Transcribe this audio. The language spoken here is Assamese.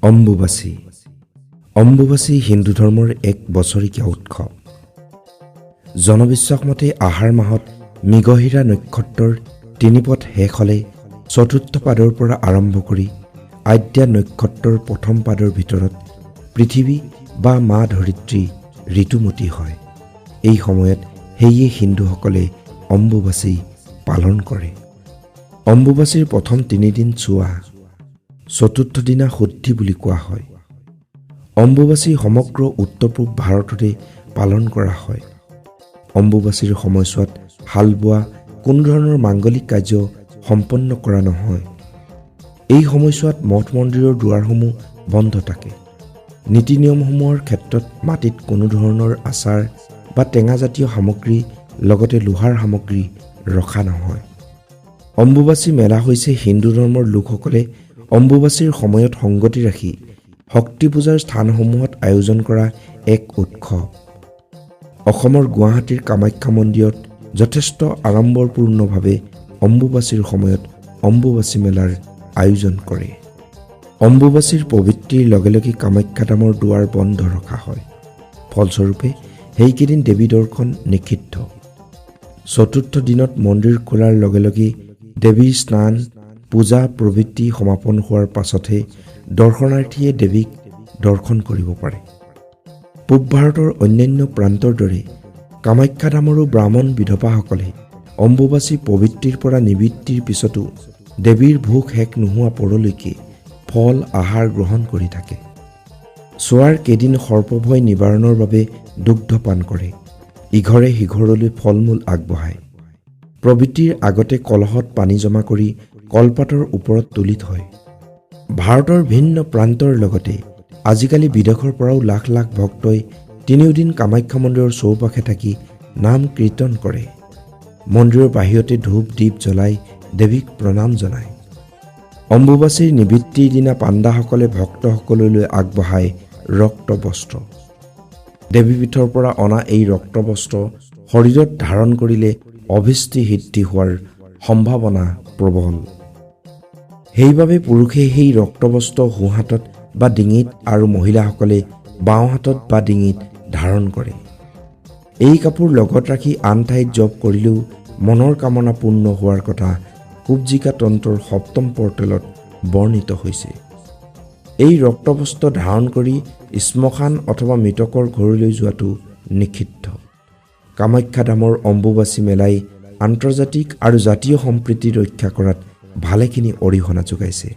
অম্বুবাচী। অম্বুবাচী হিন্দু ধৰ্মৰ এক বছৰেকীয়া উৎসৱ। জনবিশ্বাস মতে আহাৰ মাহত মৃগশিৰা নক্ষত্ৰৰ তিনিপদ শেষ হ'লে চতুৰ্থ পাদৰ পৰা আৰম্ভ কৰি আদ্যা নক্ষত্ৰৰ প্ৰথম পাদৰ ভিতৰত পৃথিৱী বা মা ধৰিত্ৰী ঋতুমতী হয়। এই সময়ত সেয়ে হিন্দুসকলে অম্বুবাচী পালন কৰে। অম্বুবাচীৰ প্ৰথম তিনিদিন চোৱা, চতুৰ্থ দিনা শুদ্ধি বুলি কোৱা হয়। অম্বুবাচী সমগ্ৰ উত্তৰ পূব ভাৰততে পালন কৰা হয়। অম্বুবাচীৰ সময়ছোৱাত হাল বোৱা, কোনো ধৰণৰ মাংগলিক কাৰ্য সম্পন্ন কৰা নহয়। এই সময়ছোৱাত মঠ মন্দিৰৰ দুৱাৰসমূহ বন্ধ থাকে। নীতি নিয়মসমূহৰ ক্ষেত্ৰত মাটিত কোনো ধৰণৰ আচাৰ বা টেঙাজাতীয় সামগ্ৰী, লগতে লোহাৰ সামগ্ৰী ৰখা নহয়। অম্বুবাচী মেলা হৈছে হিন্দু ধৰ্মৰ লোকসকলে অম্বুবাচীৰ সময়ত সংগতি ৰাখি শক্তি পূজাৰ স্থানসমূহত আয়োজন কৰা এক উৎসৱ। অসমৰ গুৱাহাটীৰ কামাখ্যা মন্দিৰত যথেষ্ট আড়ম্বৰপূৰ্ণভাৱে অম্বুবাচীৰ সময়ত অম্বুবাচী মেলাৰ আয়োজন কৰে। অম্বুবাচীৰ পবিত্ৰীৰ লগে লগে কামাখ্যা ধামৰ দুৱাৰ বন্ধ ৰখা হয়। ফলস্বৰূপে সেইকেইদিন দেৱী দৰ্শন নিষিদ্ধ। চতুৰ্থ দিনত মন্দিৰ খোলাৰ লগে লগে দেৱীৰ স্নান, পূজা প্ৰভৃতি সমাপন হোৱাৰ পাছতহে দৰ্শনাৰ্থীয়ে দেৱীক দৰ্শন কৰিব পাৰে। পূব ভাৰতৰ অন্যান্য প্ৰান্তৰ দৰে কামাখ্যা ধামৰো ব্ৰাহ্মণ বিধৱাসকলে অম্বুবাচী পবিত্ৰীৰ পৰা নিবৃত্তিৰ পিছতো দেৱীৰ ভোগ শেষ নোহোৱা পৰলৈকে ফল আহাৰ গ্ৰহণ কৰি থাকে। চোৱাৰ কেইদিন সৰ্পভয় নিবাৰণৰ বাবে দুগ্ধ পান কৰে। ইঘৰে সিঘৰলৈ ফল মূল আগবঢ়ায়। প্ৰবৃত্তিৰ আগতে কলহত পানী জমা কৰি কলপাতৰ ওপৰত তুলি থয়। ভাৰতৰ ভিন্ন প্ৰান্তৰ লগতে আজিকালি বিদেশৰ পৰাও লাখ লাখ ভক্তই তিনিওদিন কামাখ্যা মন্দিৰৰ চৌপাশে থাকি নাম কীৰ্তন কৰে। মন্দিৰৰ বাহিৰতে ধূপ দীপ জ্বলাই দেৱীক প্ৰণাম জনায়। অম্বুবাচীৰ নিবৃত্তিৰ দিনা পাণ্ডাসকলে ভক্তসকললৈ আগবঢ়ায় ৰক্ত বস্ত্ৰ। দেৱীপীঠৰ পৰা অনা এই ৰক্তবস্ত্ৰ শৰীৰত ধাৰণ কৰিলে অভীষ্টি সিদ্ধি হোৱাৰ সম্ভাৱনা প্ৰবল। সেইবাবে পুৰুষে সেই ৰক্তবস্ত্ৰ সোঁহাতত বা ডিঙিত আৰু মহিলাসকলে বাওঁহাতত বা ডিঙিত ধাৰণ কৰে। এই কাপোৰ লগত ৰাখি আন ঠাইত জপ কৰিলেও মনৰ কামনা পূৰ্ণ হোৱাৰ কথা কুব্জিকা তন্ত্ৰৰ সপ্তম পৰ্টেলত বৰ্ণিত হৈছে। এই ৰক্তবস্ত্ৰ ধাৰণ কৰি শ্মশান অথবা মৃতকৰ ঘৰলৈ যোৱাটো নিষিদ্ধ। কামাখ্যা ধামৰ অম্বুবাচী মেলাই আন্তৰ্জাতিক আৰু জাতীয় সম্প্ৰীতি ৰক্ষা কৰাত ভালেখিনি অৰিহণা যোগাইছে।